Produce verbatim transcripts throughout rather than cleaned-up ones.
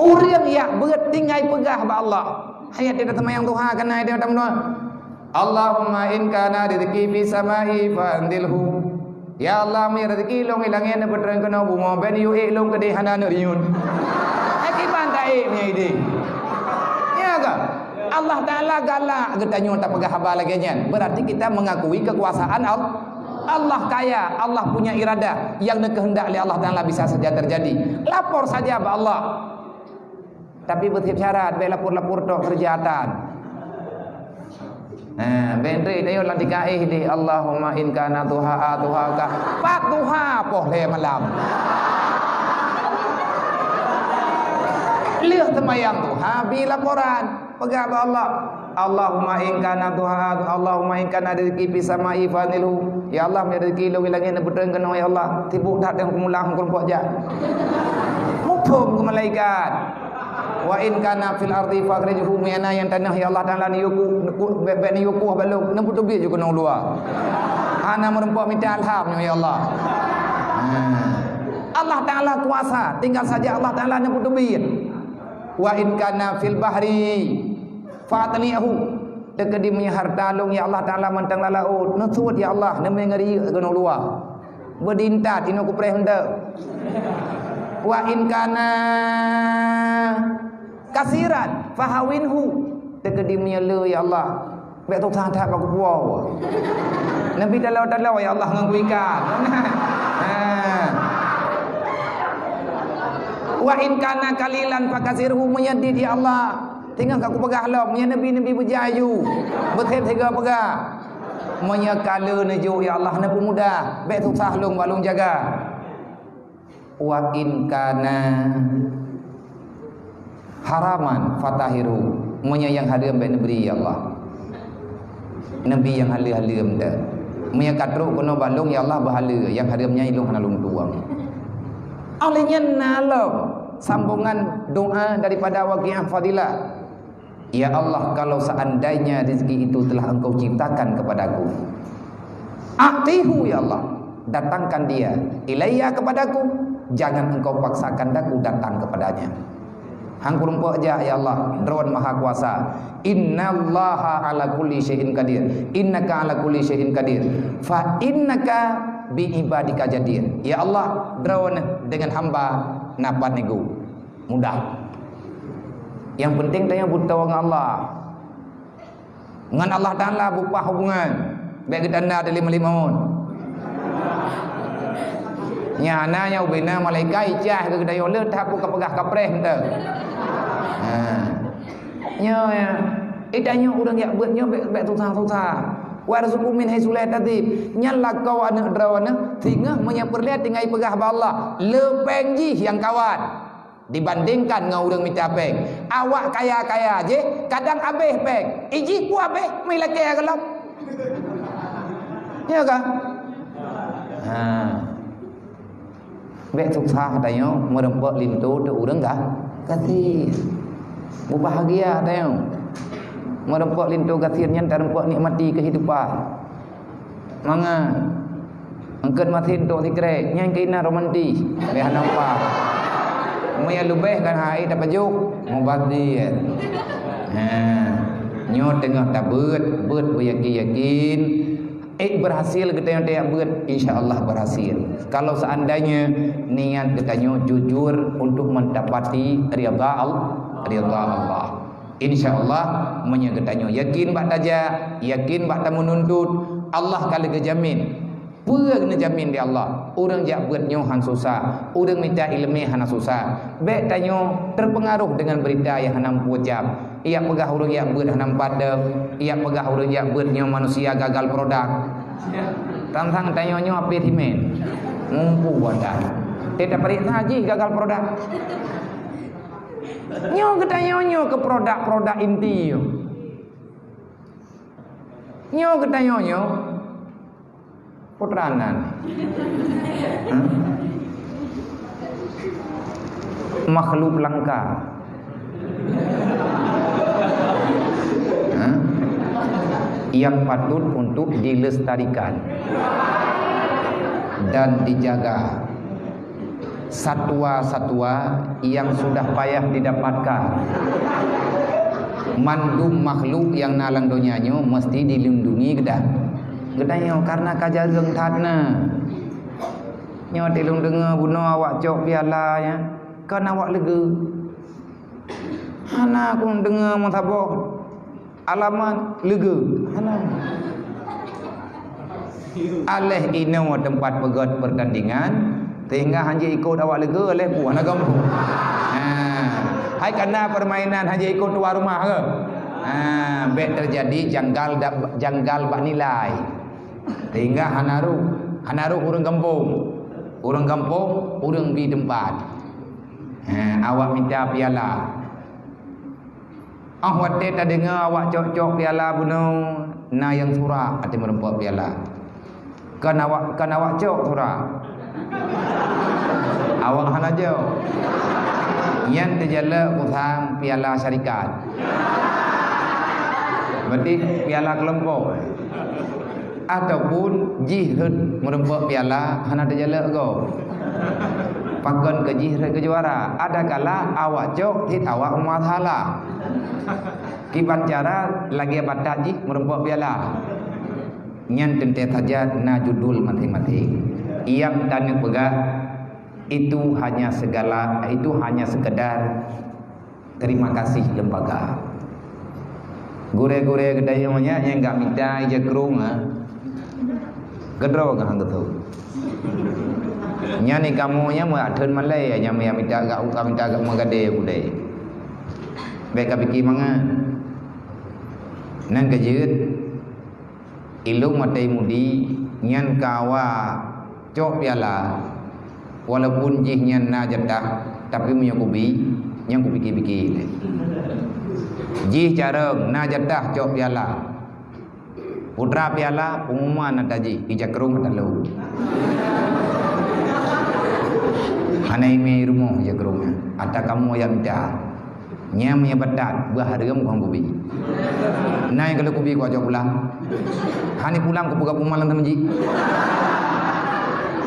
Ureuëng jak beuet tinggai peugah bak Allah. Hai, teuka seumayang duha kana, teuka tameudoa. Allahumma in kana rizqi fis sama'i fa anzilhu. Ya Allah, meunyo rezeki lôn di langét neupeutreun keunoe bumoe, bèk neuyue ék lôn keudéh hana neuriyueng. Hai, kiban taék meunyo idéh. Ya ka? Allah Taala galak geutanyoe tapeugah haba lagèe nyan. Berarti kita mengakui kekuasaan Al-, Allah kaya, Allah punya iradah, yang dikehendak oleh Allah Taala bisa saja terjadi. Lapor saja bak Allah. Tapi beuthieb syarat, bèk lapor-lapor tok keureuja tan. Nah, bèk trép tayoe lam tika éh di Allahumma in kana tuhaa tuhaka. Pat tuha poh lhèe malam. Lheueh seumayang tuha bi laporan. Peugah bak Allah, Allahumma in kana tuhaa, Allahumma in kana rizqi fis sama'i fa anzilhu. Ya Allah, meunyo rezeki lôn di langét neupeutreun keunoe, ya Allah. Sibuk that dan kumulang keulompok jak. Muphom keu malaikat. Wa in kana fil ardi fa akhrijhu, meunyo na nyang tanoh, ya Allah Taala, neuyue ku, ku, bèk, bèk neuyue ku bak lôn, neupeuteubiet ju keunoe luwa. Hana meurumpok mita alham nyoe, ya Allah. Nah. Allah Taala kuasa, tinggal saja Allah Taala neupeuteubiet. Wa in kana fil bahri fa atli'hu. Teukeudi meunyo harta lôn, ya Allah Taala, mantong lam laôt, neusuet, ya Allah, neumè ngeuriyeuk keunoe luwa. Beudintat inoe kupreh mantong. Wa in kana kasiran fahawinhu. Teukeudi meunyo le, ya Allah, bèk susah that bak kupuwoe. Neubi taloe-taloe, ya Allah, ngon kuikat. Ha. Wa in kana qalilan fakasirhu, meunyo dit, ya Allah, singoh ka kupeugah lom, meunyo neubi, neubi beujaju. Beuthat sigoe peugah. Meunyo ka le neujok, ya Allah, neupeumudah, bèk susah lôn bak lôn jaga. Wa in kana haraman fatahhirhu, meunyo nyang hareuem bèk neubri, ya Allah. Neubi nyang haleue-haleue mantong. Meunyo ka trok keunoe bak lôn, ya Allah, beuhaleue, nyang hareuem nyan lôn hana lôn tueng. Óh lheueh nyan na lom sambongan doa daripada Waqiah Fadilah. Ya Allah, kalau seandainya rezeki itu telah Engkau ciptakan kepadaku, a'tihu, ya Allah, datangkan dia, ilayya, kepadaku, jangan Engkau paksakan aku datang kepadanya. Han kurumpok jak, ya Allah, Droen Maha Kuasa. Innallaha ala kulli syai'in qadir. Innaka ala kulli syai'in qadir. Fa innaka bi ibadika jadir. Ya Allah, Droen dengan hamba na pat nyoe. Mudah. Nyang penting tanyoe beutôi ngon Allah. Ngon Allah Taala beupah hubungan. Bèk geutanda teulimong-limong. Nyan na nyang ubena malaikat icah keu geutanyoe le that peue ka peugah kapreh mantong. Ha. Nyoe ya. Itanyoe ureueng jak beuet nyoe bèk, bèk susah-susah. Warzuqhu min haitsu la yahtasib. Nyan lakoe aneuk droeneuh singoh meunyoe peureulèe tinggai peugah bak Allah, le pèng jih nyang kawan. Dibandingkan ngon ureueng mita pèng. Awak kaya-kaya jih, kadang abéh pèng. Ijih ku abéh, meuilakèe gohlom. Ya kan? Ha. Bèk susah tanyoe meureumpok linto teuk ureueng ga-, gasien. Mubahgia tanyoe. Meureumpok linto gasien nyan tareumpok nikmati keuhidupan. Mangat. Eungkôt masin tok sikrek, nyan keunan romantis. Lé hana upah. Meunyo leubeh kan hai tapajoh, mubazir. Ha. Nyoe teungoh tabeuet, beuet beuyakin-yakin. Eh, berhasil geutanyoe tajak beuet, insya Allah berhasil. Kalau seandainya niat geutanyoe jujur untuk mendapati ridha Al-, ridha Allah. Insya Allah, meunyoe geutanyoe yakin bak tajak, yakin bak tameununtut, Allah ka lheueh geujamin. Peue neujamin lé Allah? Ureueng jak beuet nyoe han susah, ureueng mita ileumèe hana susah. Bèk tanyoe terpengaruh dengan berita nyang hana meupucam. Ijak peugah ureueng jak beuet hana meupadam, ijak peugah ureueng jak beuet nyoe manusia gagal produk. Tantang tanyoe nyoe apé simen. Mumpu wadah. Teuka pareksa jih gagal produk. Nyoe geutanyoe nyoe keu produk-produk inti nyoe. Nyoe geutanyoe nyoe putra nan. Hah? Makhluk langka. Hah? Yang patut untuk dilestarikan dan dijaga. Satwa-satwa yang sudah payah didapatkan. Mandum makhluk nyang na lam donya nyoe mesti dilindungi geudah. Geutanyoe karena ka jareueng that na. Nyoe tilông deungoe bunoe awak cok piala nyan, kon awak leugeue. Hana kulông deungoe meusaboh alamat leugeue. Hana. Aléh inoe teumpat peugöt peurtandingan, sehingga hanjeuet ikot awak leugeue, aléh puih hana gampông. Ha. Hai kana peurmainan hanjeuet ikot tuan rumah ke? Ha, bèk teujadi janggal da-, janggal bak nilai. Sehingga hana rôh, hana rôh ureueng gampông. Ureueng gampông, ureueng bi teumpat. Ha, awak mita piala. Óh watèe tadeungoe awak cok-cok piala bunoe, na nyang surak até meurumpok piala. Kon awak, kon awak cok surak. Awak hana jok. Nyan teujalok usang piala syarikat. Berarti piala kelompok. Ataupun jih rhot meurumpok piala hana teujalok gob. Pakon keu jih rhot keu juara. Adakala awak cok cit awak masalah. Kiban cara lagèe batat jih meurumpok piala. Nyan teuntèe saja na judul maséng-maséng. Nyang taneuk peugah, itu hanya segala, itu hanya sekedar terima kasih lembaga. Gurèe-gurèe geutanyoe nyan nyang ka mita ija krông, ha. Keudroe kah geutanyoe. Nyan ni kamoe nyan meuatheun malèe, nyan mita gak uka mita gak meugadèe udèe. Bèk ka pike mangat. Nyan keu jeuet, ilông maté mudi nyan ka awak cok piala, walaupun jih nyan na jatah, tapi meunyoe kubi, nyan kupike-pike lé. Jih carông na jatah cok piala. Putra piala, pengumuman ata jih, ija krông ata lôn. Hana imè rumoh ija krông nyan. Ata kamoe nyang mita. Nyan meunyoe batat, beuhareuem kon kubi. Na nyang keu lôn kubi kuacoe pulang. Hani pulang kupeugah peumalang teuma jih.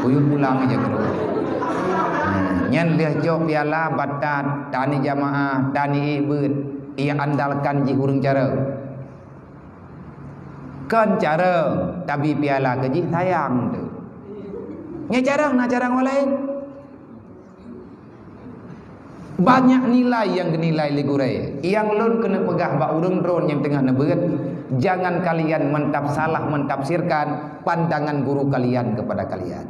Kuyue pulang ija keudroe. Nyan lheueh jok piala batat, tani jamaah, tani éh beuet, ia andalkan jih ureueng carông. Kon carông, tabi piala keu jih sayang teuh. Nyan carông, na carông laén. Banyak nilai nyang geunilai lé gurèe. Nyang lôn keuneuk peugah bak ureueng droeneuh nyang teungoh neubeuet, jangan kalian mentaf-, salah mentafsirkan pandangan guru kalian kepada kalian.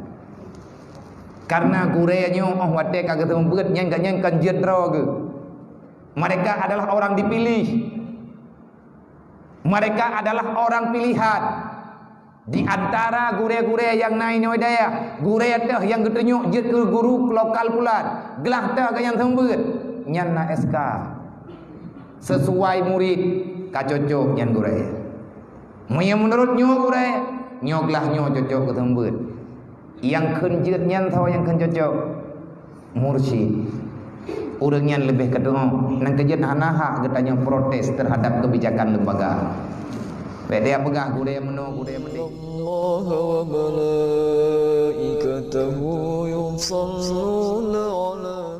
Karena gurèe nyoe óh watèe ka geuteumeubeuet nyan gobnyan kon jeuet droe geuh. Mereka adalah orang dipilih. Mereka adalah orang pilihan. Di antara gurèe-gurèe nyang na inoe dayah, gurèe teuh nyang geutunyok jeuet keu guru lokal pulan, glah teuh gobnyan seumeubeuet, nyan na S K. Sesuai murit ka cocok nyan gurèe. Meunyoe meunurot nyoe gurèe, nyoe glah nyoe cocok keu seumeubeuet. Nyang kheun jeuet nyan soe nyang kheun cocok? Mursyid. Ureueng nyan leubeh keutuho, nyan keuh jeuet hana hak geutanyoe protes terhadap kebijakan lembaga. Bèk dia peugah gurèe meunoe, gurèe meunoe. الله وملائكته يصلون على